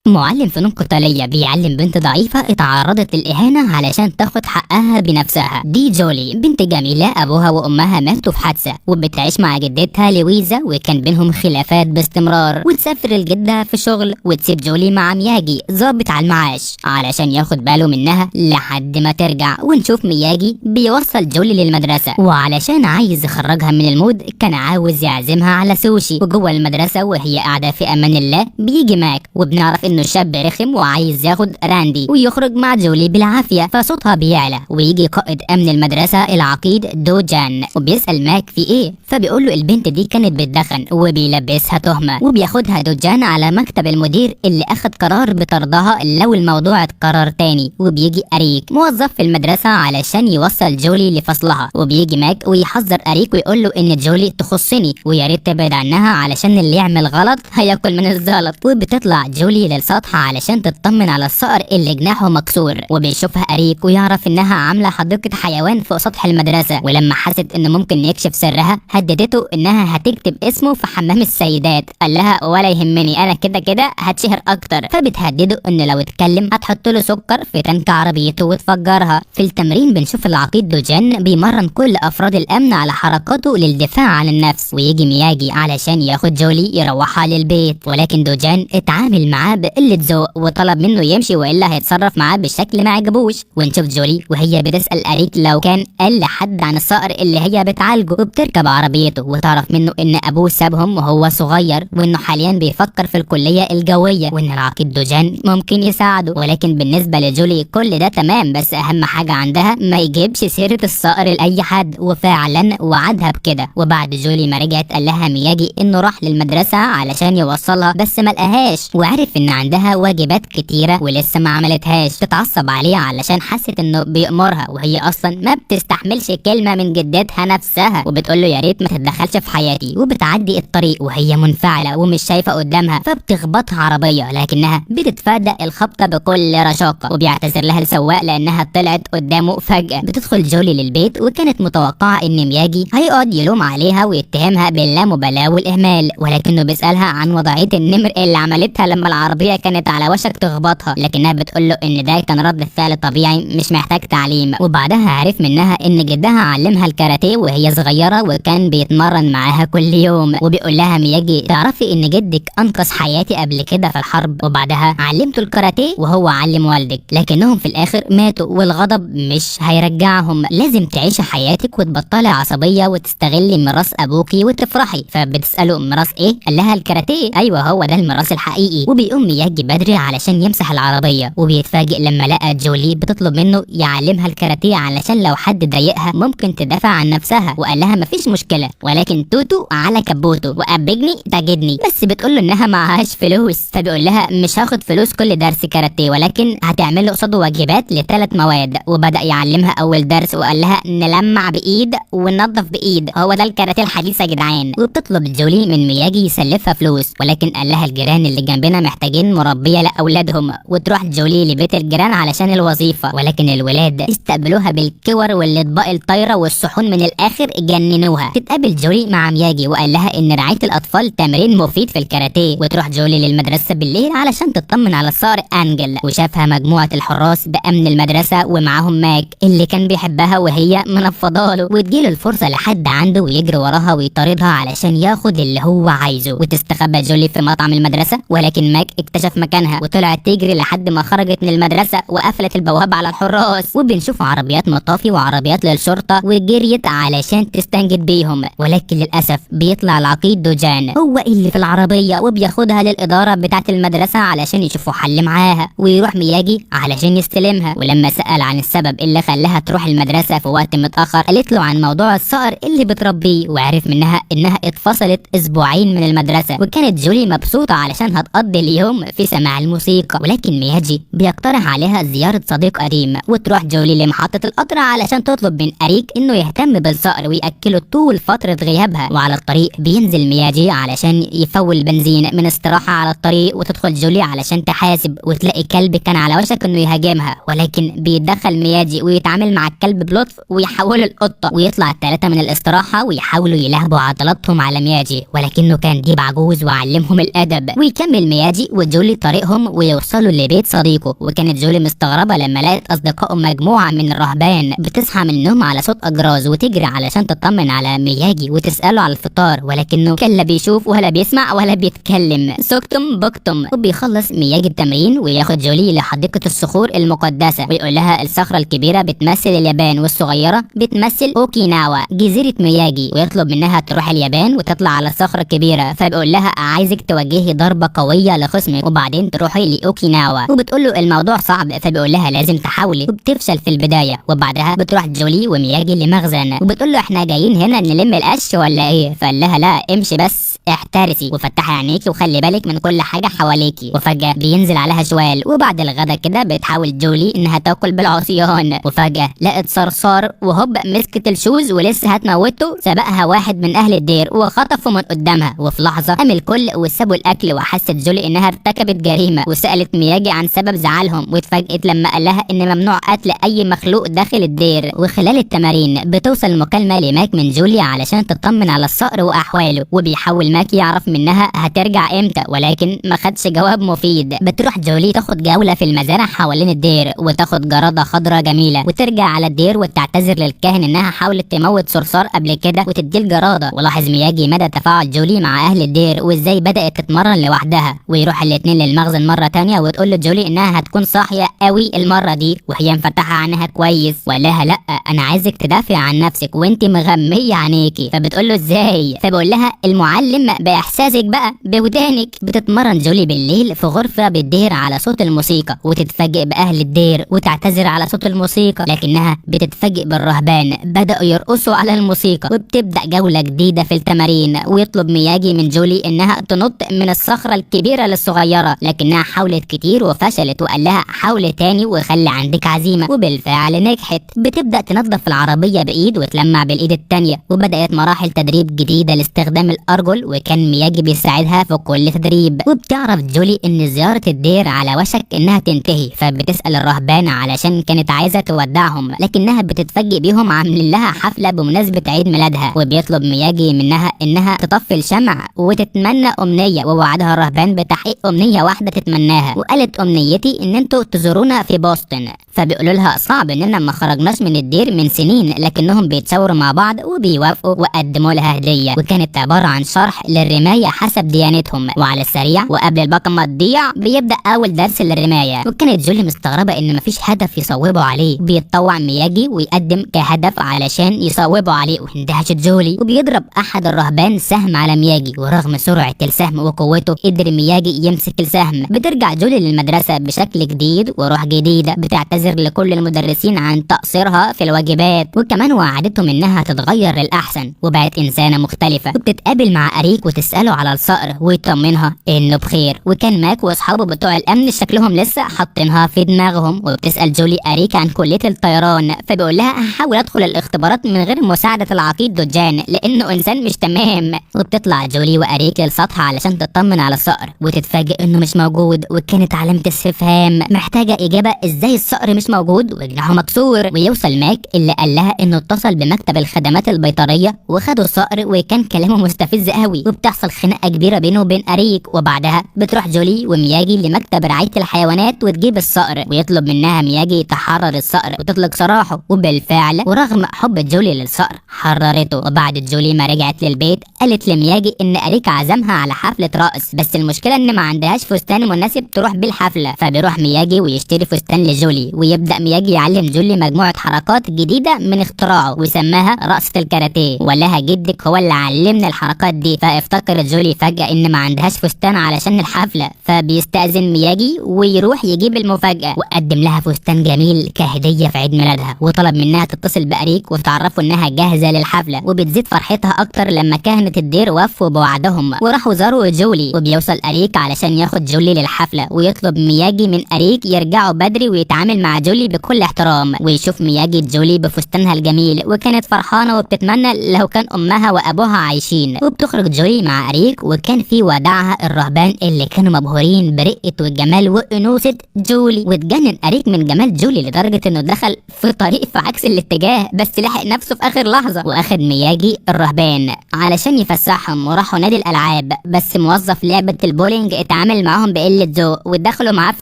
معلم فنون قتالية بيعلم بنت ضعيفة اتعرضت للإهانة علشان تاخد حقها بنفسها. دي جولي بنت جميلة، أبوها وأمها ماتوا في حادثة وبتعيش مع جدتها لويزا، وكان بينهم خلافات باستمرار. وتسافر الجدة في شغل وتسيب جولي مع مياجي ظابط على المعاش علشان ياخد باله منها لحد ما ترجع. ونشوف مياجي بيوصل جولي للمدرسة، وعلشان عايز يخرجها من ال mood كان عاوز يعزمها على سوشي. وجوه المدرسة وهي قاعدة في أمان الله بيجي ماك، وبنعرف انه شاب رخم وعايز ياخد راندي ويخرج مع جولي بالعافية، فصوتها بيعلى. ويجي قائد امن المدرسة العقيد دوجان وبيسأل ماك في ايه، فبيقول له البنت دي كانت بتدخن، وبيلبسها تهمة. وبياخدها دوجان على مكتب المدير اللي اخد قرار بطردها لو الموضوع اتكرر تاني. وبيجي اريك موظف في المدرسة علشان يوصل جولي لفصلها، وبيجي ماك ويحذر اريك ويقول له ان جولي تخصني ويا ريت تبعد عنها علشان اللي يعمل غلط هياكل من الزلط. وبتطلع جولي للسطح علشان تطمن على الصقر اللي جناحه مكسور، وبيشوفها اريك ويعرف انها عامله حديقة حيوان فوق سطح المدرسة. ولما حست انه ممكن يكشف سرها هددته انها هتكتب اسمه في حمام السيدات، قال لها ولا يهمني انا كده كده هتشهر اكتر. فبتهدده انه لو اتكلم هتحط له سكر في تنك عربيته وتفجرها. في التمرين بنشوف العقيد دوجان بيمرن كل افراد الامن على حركاته للدفاع عن النفس، ويجي مياجي علشان ياخد جولي يروحها للبيت، ولكن دوجان اتعامل معاه بقلة ذوق وطلب منه يمشي والا هيتصرف معاه بشكل ما عجبوش. ونشوف جولي وهي بتسأل اريك لو كان قال لحد عن الصقر اللي هي بتعالجه، وبتركب عربيته وتعرف منه ان ابوه سابهم وهو صغير، وانه حاليا بيفكر في الكلية الجوية، وان العقيد دوجان ممكن يساعده. ولكن بالنسبة لجولي كل ده تمام، بس اهم حاجة عندها ما يجيبش سيرة الصقر لأي حد، وفعلا وعدها بكده. وبعد جولي ما رجعت قال لها مياجي انه راح للمدرسة علشان يوصلها بس ما لقاهاش، وعرف ان عندها واجبات كتيرة ولسه ما عملتهاش. تتعصب عليه علشان حست انه بيأمرها وهي اصلا ما بتستحملش كلمة من جدتها نفسها، وبتقول له يا ريت ما تتدخلش في حياتي. وبتعدي الطريق وهي منفعلة ومش شايفة قدامها، فبتخبطها عربية لكنها بتتفادى الخبطة بكل رشاقة، وبيعتذر لها السواق لانها طلعت قدامه فجأة. بتدخل جولي للبيت وكانت متوقعة ان مياجي هيقعد يلوم عليها ويتهمها باللامبالاة والاهمال، ولكنه بيسألها عن وضعية النمر اللي عملتها لما العربية كانت على وشك تخبطها، لكنها بتقول له ان ده كان رد فعل طبيعي مش محتاج تعليم. وبعدها عرف منها ان جدها علمها الكاراتيه وهي صغيرة وكان بيتمرن معاها كل يوم. وبيقول لها مياجي تعرفي ان جدك انقذ حياتي قبل كده في الحرب، وبعدها علمته الكاراتيه وهو علم والدك، لكنهم في الاخر ماتوا والغضب مش هيرجعهم، لازم تعيشي حياتك وتبطلي عصبية وتستغلي ميراث ابوكي وتفرحي. فبتساله ميراث ايه؟ قال لها الكاراتيه. ايوه هو ده الميراث الحقيقي. وبيقوم مياجي بدري علشان يمسح العربية، وبيتفاجئ لما لقى جولي بتطلب منه يعلمها الكاراتيه علشان لو حد ضايقها ممكن تدافع عن نفسها، وقال لها مفيش مشكلة ولكن توتو على كبوته وقبجني تجدني. بس بتقول له انها معهاش فلوس، فبيقول لها مش هاخد فلوس كل درس كاراتيه ولكن هتعمل له قصاده واجبات لثلاث مواد. وبدا يعلمها اول درس وقال لها نلمع بايد وننظف بايد، هو ده الكاراتيه الحديث يا جدعان. وبتطلب جولي من مياجي يسلفها فلوس، ولكن قال لها الجيران اللي جنبنا محتاجين مربيه لاولادهم. وتروح جولي لبيت الجيران علشان الوظيفة، ولكن الولاد استقبلوها بالكور والاطباق الطايره والصحون، من الاخر جننوها. تتقابل جولي مع مياجي وقال لها ان رعاية الاطفال تمرين مفيد في الكاراتيه. وتروح جولي للمدرسة بالليل علشان تطمن على الصقر انجل، وشافها مجموعة الحراس بامن المدرسة ومعاهم ماك اللي كان بيحبها وهي منفضاله، وتجيله الفرصة لحد عنده ويجري وراها ويطاردها علشان ياخد اللي هو عايزه. وتستخبى جولي في مطعم المدرسة، ولكن ماك اكتشف مكانها وطلعت تجري لحد ما خرجت من المدرسة وقفلت البوابة على الحراس. وبنشوف عربيات مطافي وعربيات للشرطة وجريت علشان تستنجد بيهم، ولكن للاسف بيطلع العقيد دوجان هو اللي في العربية وبياخدها للادارة بتاعه المدرسة علشان يشوفوا حل معاها، ويروح مياجي علشان يستلمها. ولما سأل عن السبب اللي خلاها تروح المدرسة في وقت متاخر قالت له عن موضوع الصقر اللي بتربيه، وعرف منها انها اتفصلت اسبوعين من المدرسة. وكانت جولي مبسوطة علشان هتقضي اليوم في سماع الموسيقى، ولكن مياجي بيقترح عليها زيارة صديق قديم. وتروح جولي لمحطه القطر علشان تطلب من اريك انه يهتم بالصقر ويأكله طول فترة غيابها. وعلى الطريق بينزل مياجي علشان يفول بنزين من استراحة على الطريق، وتدخل جولي علشان تحاسب وتلاقي كلب كان على وشك انه يهاجمها، ولكن بيتدخل مياجي ويتعامل مع الكلب بلطف ويحوله القطة. ويطلع الثلاثة من الاستراحة ويحاولوا يلهبوا عضلاتهم على مياجي، ولكنه كان ديب عجوز وعلمهم الادب. ويكمل مياجي وجولي جولي طريقهم ويوصلوا لبيت صديقه. وكانت جولي مستغربه لما لقت اصدقائه مجموعة من الرهبان. بتصحى من النوم على صوت اجراز وتجري علشان تطمن على مياجي وتساله على الفطار، ولكنه كان لا بيشوف ولا بيسمع ولا بيتكلم، سكتم بكتم. وبيخلص مياجي التمرين وياخد جولي لحديقه الصخور المقدسة ويقول لها الصخرة الكبيرة بتمثل اليابان والصغيرة بتمثل اوكيناوا جزيرة مياجي، ويطلب منها تروح اليابان وتطلع على الصخرة الكبيرة. فبيقول لها عايزك توجهي ضربه قوية لخصمك وبعدين تروحي لاوكيناوا، وبتقول له الموضوع صعب، فبيقول لها لازم تحاولي، وبتفشل في البداية. وبعدها بتروح جولي ومياجي لمخزن وبتقول له احنا جايين هنا نلم القش ولا ايه؟ فقال لها لا امشي بس احترسي وفتحي عينيكي وخلي بالك من كل حاجة حواليكي. وفجاة بينزل عليها شوال. وبعد الغدا كده بتحاول جولي انها تاكل بالعصيان، وفجاة لقت صرصار وهوب مسكت ال shoes ولسه هتموته، سبقها واحد من اهل الدير وخطفه من قدامها. وفي لحظة قام الكل وسابوا الاكل، وحست جولي انها ارتكبت جريمة، وسالت مياجي عن سبب زعلهم، واتفاجئت لما قال لها ان ممنوع قتل اي مخلوق داخل الدير. وخلال التمارين بتوصل مكالمة لماك من جولي علشان تطمن على الصقر واحواله، وبيحاول ماك يعرف منها هترجع امتى، ولكن ما خدش جواب مفيد. بتروح جولي تاخد جولة في المزارع حوالين الدير وتاخد جراده خضراء جميلة، وترجع على الدير وتعتذر للكاهن انها حاولت تموت صرصار قبل كده وتديه الجراده. ولاحظ مياجي مدى تفاعل جولي مع اهل الدير وازاي بدات تتمرن لوحدها. ويروح الاتنين للمخزن مرة تانية وتقول لجولي انها هتكون صاحية قوي المرة دي وهي مفتحة عنها كويس، وقال لها لا انا عايزك تدافع عن نفسك وانت مغميه عينيكي. فبتقول له ازاي؟ فبقول لها المعلم باحساسك بقى بودانك. بتتمرن جولي بالليل في غرفة بالدير على صوت الموسيقى، وتتفاجئ باهل الدير وتعتذر على صوت الموسيقى، لكنها بتتفاجئ بالرهبان بداوا يرقصوا على الموسيقى. وبتبدا جولة جديدة في التمارين، ويطلب مياجي من جولي انها تنط من الصخرة الكبيرة للصغيره، لكنها حاولت كتير وفشلت، وقال لها حاولي تاني وخلي عندك عزيمة، وبالفعل نجحت. بتبدا تنظف العربية بايد وتلمع بالايد التانية، وبدات مراحل تدريب جديدة لاستخدام الارجل، وكان مياجي بيساعدها في كل تدريب. وبتعرف جولي ان زيارة الدير على وشك انها تنتهي، فبتسال الرهبان علشان كانت عايزه تودعهم، لكنها بتتفاجئ بيهم عاملين لها حفلة بمناسبة عيد ميلادها. وبيطلب مياجي منها انها تطفي الشمع وتتمنى امنية، ووعدها الرهبان بتحقيق امنية واحدة تتمناها، وقالت امنيتي ان انتوا تزورونا في بوسطن. فبيقولوا لها صعب اننا ما خرجناش من الدير من سنين، لكنهم بيتشاوروا مع بعض وبيوافقوا وقدموا لها هديه، وكانت عبارة عن شرح للرمايه حسب ديانتهم. وعلى السريع وقبل الباقه ما تضيع بيبدا اول درس للرمايه، وكانت جولي مستغربه ان مفيش هدف يصوبوا عليه. بيتطوع مياجي ويقدم كهدف علشان يصوبوا عليه، واندهشت جولي. وبيضرب احد الرهبان سهم على مياجي، ورغم سرعة السهم وقوته قدر مياجي يمسك السهم. بترجع جولي للمدرسة بشكل جديد وروح جديدة، بتعتذر لكل المدرسين عن تقصيرها في الواجبات، وكمان وعدتهم انها تتغير للاحسن وبقت انسانه مختلفة. وبتتقابل مع اريك وتساله على الصقر ويطمنها انه بخير، وكان ماك واصحابه بتوع الامن شكلهم لسه حاطينها في دماغهم. وبتسال جولي اريك عن كليه الطيران، فبيقول لها هحاول ادخل الاختبارات من غير مساعدة العقيد دوجان لانه انسان مش تمام. وبتطلع جولي واريك للسطح علشان تطمن على الصقر، وتتفاجئ انه مش موجود، وكانت علامة استفهام محتاجه اجابه ازاي الصقر مش موجود وجناحه مكسور. ويوصل ماك اللي قال لها انه اتصل بمكتب الخدمات البيطريه وخدوا الصقر، وكان كلامه مستفز قوي، وبتحصل خناقه كبيرة بينه وبين اريك. وبعدها بتروح جولي ومياجي لمكتب رعاية الحيوانات وتجيب الصقر، ويطلب منها مياجي تحرر الصقر وتطلق سراحه، وبالفعل ورغم حب جولي للصقر حررته. وبعد جولي ما رجعت للبيت قالت لمياجي ان اريك عزمها على حفلة رقص، بس المشكلة ان ما عندهاش فستان مناسب تروح بيه الحفلة. فبيروح مياجي ويشتري فستان لجولي، ويبدا مياجي يعلم جولي مجموعة حركات جديدة من اختراعه وسماها رقصه الكاراتيه، ولها جدك هو اللي علمنا الحركات دي. فافتكرت جولي فجاة ان ما عندهاش فستان علشان الحفلة، فبيستأذن مياجي ويروح يجيب المفاجاة، وقدم لها فستان جميل كهدية في عيد ميلادها، وطلب منها تتصل بأريك وتعرفوا انها جاهزة للحفله. وبتزيد فرحتها اكتر لما كهنة الدير وفوا بوعدهم وراحوا زاروا جولي. وبيوصل اريك علشان ياخد جولي للحفله، ويطلب مياجي من اريك يرجعوا بدري ويتعامل مع جولي بكل احترام. ويشوف مياجي جولي بفستانها الجميل، وكانت فرحانة وبتتمنى لو كان امها وابوها عايشين. وبتخرج جولي مع اريك، وكان في وداعها الرهبان اللي كانوا مبهورين برقه والجمال وانوثه جولي. واتجنن اريك من جمال جولي لدرجة انه دخل في طريق في عكس الاتجاه، بس لحق نفسه في اخر لحظة. واخد مياجي الرهبان علشان يفسحهم، وراحوا نادي الالعاب، بس موظف لعبه البولينج اتعامل اتعامل معاهم بقلة ذوق ودخلوا معاه في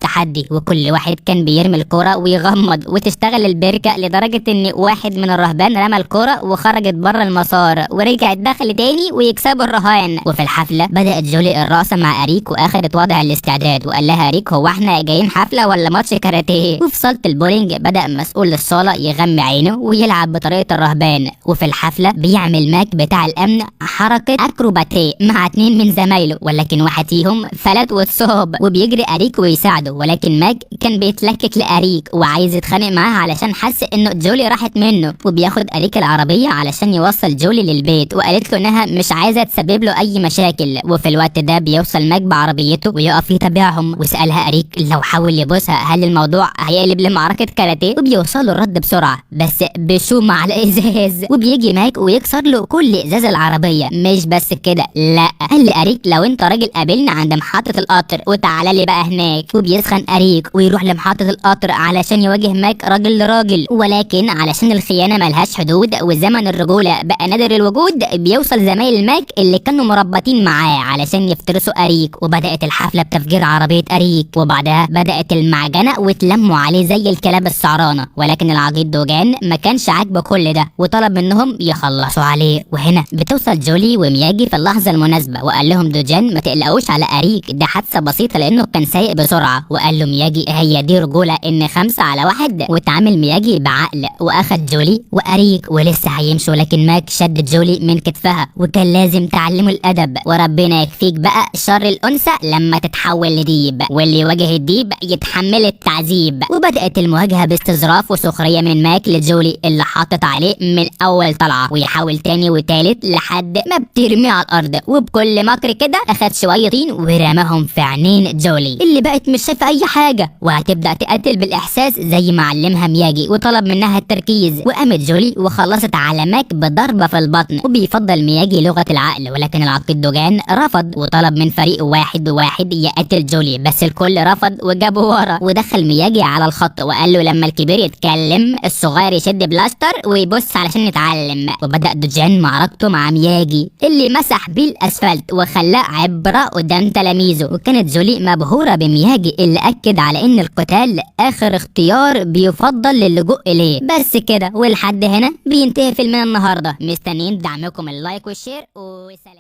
تحدي، وكل واحد كان بيرمي الكرة ويغمض وتشتغل البركة، لدرجة ان واحد من الرهبان رمى الكرة وخرجت بره المسار ورجعت دخل تاني ويكسبوا الرهان. وفي الحفلة بدأت جولي الرقصة مع اريك واخدت وضع الاستعداد، وقال لها اريك هو احنا جايين حفلة ولا ماتش كاراتيه؟ وفي صالة البولينج بدأ مسؤول الصالة يغمي عينه ويلعب بطريقة الرهبان. وفي الحفلة بيعمل ماك بتاع الامن حركة اكروباتيه مع 2 من زمايله، ولكن واحد فيهم فلت واتصاب، وبيجري اريك ويساعده، ولكن ماك كان بيتلكك لاريك وعايز يتخانق معاه علشان حس انه جولي راحت منه. وبياخد اريك العربية علشان يوصل جولي للبيت، وقالت له انها مش عايزة تسبب له اي مشاكل. وفي الوقت ده بيوصل ماك بعربيته ويقف يتابعهم، وسألها اريك لو حاول يبوسها هل الموضوع هيقلب لمعركة كاراتيه؟ وبيوصل له الرد بسرعة بس بشوم على ازاز، وبيجي ماك ويكسر له كل ازاز العربية. مش بس كده، لا، قال لاريك لو انت راجل قابلنا عند محطة القطر وتعالى لي بقى هناك. وبيسخن اريك ويروح لمحطة القطر علشان يواجه ماك راجل لراجل، ولكن علشان الخيانة ملهاش حدود وزمن الرجولة بقى نادر الوجود، بيوصل زمايل ماك اللي كانوا مربطين معاه علشان يفترسوا اريك. وبدأت الحفلة بتفجير عربية اريك، وبعدها بدأت المعجنة واتلموا عليه زي الكلاب السعرانة، ولكن العقيد دوجان ما كانش عاجبه كل ده وطلب منهم يخلصوا عليه. وهنا بتوصل جولي ومياجي في اللحظة المناسبة، وقال لهم دوجان ما تقلقوش على اريك، ده حادثة بسيطة لانه كان سايق بسرعة. وقال له مياجي هي دي رجولة ان 5 على 1. واتعامل مياجي بعقل واخد جولي واريك ولسه هيمشوا، لكن ماك شد جولي من كتفها وكان لازم تعلمه الادب، وربنا يكفيك بقى شر الانثى لما تتحول لديب، واللي يواجه الديب يتحمل التعذيب. وبدأت المواجهة باستظراف وسخرية من ماك لجولي اللي حاطط عليه من اول طلعة، ويحاول تاني وتالت لحد ما بترميه على الارض، وبكل مكر كده اخد شوية طين ورماهم في عينين جولي اللي بقت مش شايفة اي حاجة، وهتبدأ تقتل بالاحساس زي ما علمها مياجي وطلب منها التركيز. وقامت جولي وخلصت على ماك بضربة في البطن. وبيفضل مياجي لغة العقل، ولكن العقيد دوجان رفض وطلب من فريق 1-1 يقتل جولي، بس الكل رفض وجابه ورا. ودخل مياجي على الخط وقال له لما الكبير يتكلم الصغير يشد بلاستر ويبص علشان يتعلم. وبدأ دوجان معركته مع مياجي اللي مسح بيه الاسفلت وخلاه عبرة قدام تلاميذه. وكانت جولي مبهورة بمياجي اللي اكد على ان القتال اخر اختيار بيفضل للجوء اليه. بس كده، ولحد هنا بينتهي فيلمنا النهارده. مستنيين دعمكم ال like وال share، وسلام.